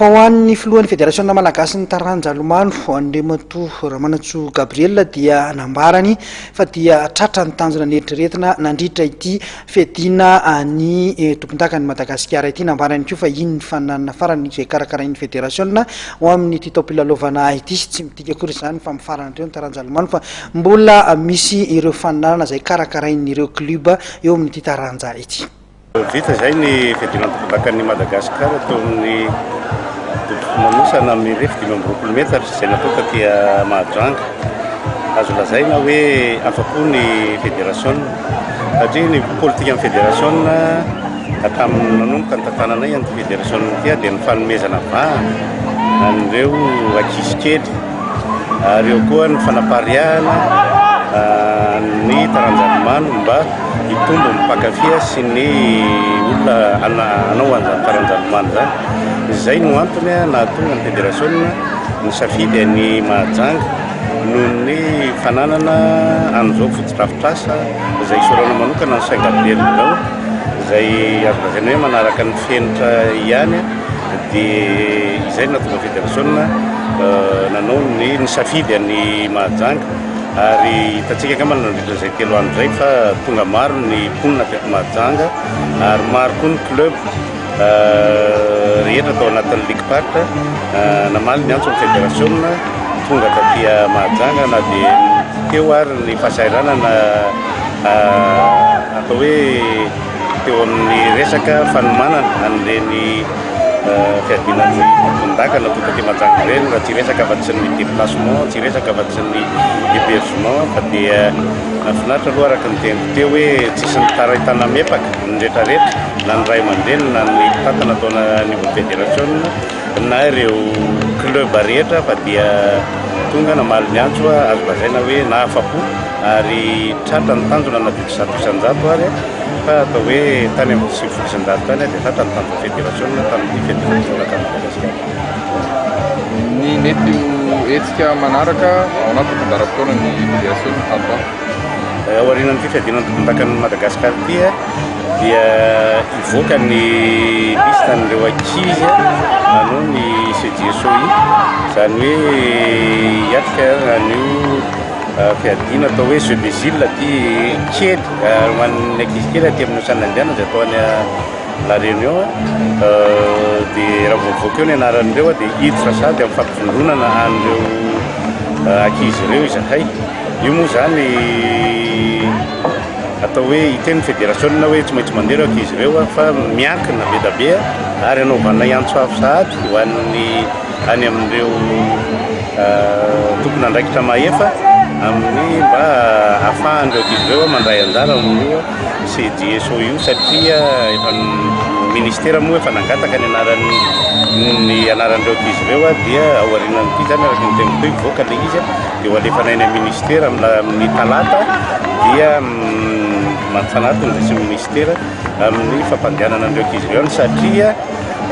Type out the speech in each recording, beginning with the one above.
Fa ho an'ny filohan'ny Federasiona malagasin'ny taranja lomano, Andriamatoa Ramanantsoa Gabriel dia nambarany fa dia tratra ny tanjona neritreretina nandritra ity fiadiana ny tompondakan'i Madagasikara ity. Nambarany koa fa iny ny faninanana farany izay karakarain'ny federasiona ho amin'ity taom-pilalaovana ity. Tsy midika akory izany fa mifarana hatreo ny taranja lomano fa mbola misy ireo faninanana izay karakarain'ireo club eo amin'ity taranja ity. Vita izay ny fiadiana ny tompondakan'i Madagasikara teo amin'ny dobo filomanosana mirefy 25 metatra izay natao taty Mahajanga. Azo lazaina hoe afa-po ny federasiona satria ny politikan'ny federasiona hatramin'ny nanomboka nitantananay an'ity federasiona ity dia ny fanomezana vahana an'ireo ankizy kely ary eo koa ny fanapariahana ny taranja lomano mba hitombo ny mpankafy sy ny olona hanao an'izany taranja lomano izany. Izay no antony nahatonga ny federasiona nisafidy an'i Mahajanga noho ny fananana an'izao fotodrafitrasa izay isaorana manokana ny Saint Gabriel izao, izay azo lazaina hoe manaraka ny fenitra ihany dia izay no nahatonga ny federasiona nanao ny nisafidy an'i Mahajanga. Ary hitantsika angamba nandritra izay 3 andro izay fa tonga maro ny mponina teto Mahajanga ary maro koa ny club rehetra tao anatin'ny Ligue Park namaly ny antson'ny federasiona tonga taty Mahajanga na dia teo ary ny fahasahiranana atao hoe teo amin'ny resaka fanomanana an'ireny fiadiana ny tompon-daka natao taty Mahajanga ireny raha tsy resaka afa-tsy ny déplacement, tsy resaka afa-tsy ny hébergement fa dia nahafinaritra aloha araka ny teniko teo hoe tsisy nitaray tanamepaka ny rehetrarehetra na ny ray aman-dreny na ny mpitantana tao anivon'ny federasiona na ireo club rehetra fa dia tonga namaly ny antso azo lazaina hoe nahafa-po ary tratra ny tanjona na dia tsy 100% ary fa atao hoe tany amin'ny 90% tany dia tratra ny tanjon'ny federasiona tamin'ny fiadiana ny tompon-dakan'i Madagasikara. Ny mety ho hetsika manaraka ao anatin'ny fandaharam-potoana ny federasiona tato ato. Aorianan'ity fiadiana ny tompon-dakan'i Madagasikara ity dia hivoaka ny liste an'ireo ankizy hanao ny CJSOI, izany hoe hiatrika an'io fiadiana atao hoe Jeux des îles aty kely ho an'ny ankizy kely aty amin'ny Océan Indien izay atao any La Réunion dia raha vao mivoaka eo ny anaran'ireo dia hiditra sahady amin'ny fampivondronana an'ireo ankizy ireo izahay. Io moa izany atao hoe hiteny ny federasiona hoe tsy maintsy mandeha ireo ankizy ireo fa miankina be dia be ary anaovanay antso avo sahady ho an'ny any amin'ireo tompon'andraikitra mahefa amin'ny mba ahafahan'ireo ankizy ireo mandray anjara amin'io CJSO io satria efa ministera moa efa nangataka ny anaran'ny ny anaran'ireo ankizy ireo dia aorianan'ity izany araka ny teniko teo hivoaka ilay izy dia ho alefanay any amin'ny ministera amin'ny talata dia mampifanatona izay sy ny ministera amin'ny fampandehanana an'ireo ankizy ireo any satria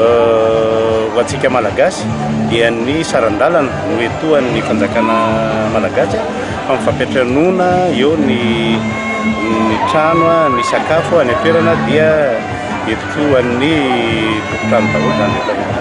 Ho antsika Malagasy dia ny saran-dalana no etoan'ny fanjakana Malagasy fa mifampiantranoana eo ny ny trano, ny sakafo any an-toerana dia etoan'ny tompon-trano daholo izany rehetra rehetra.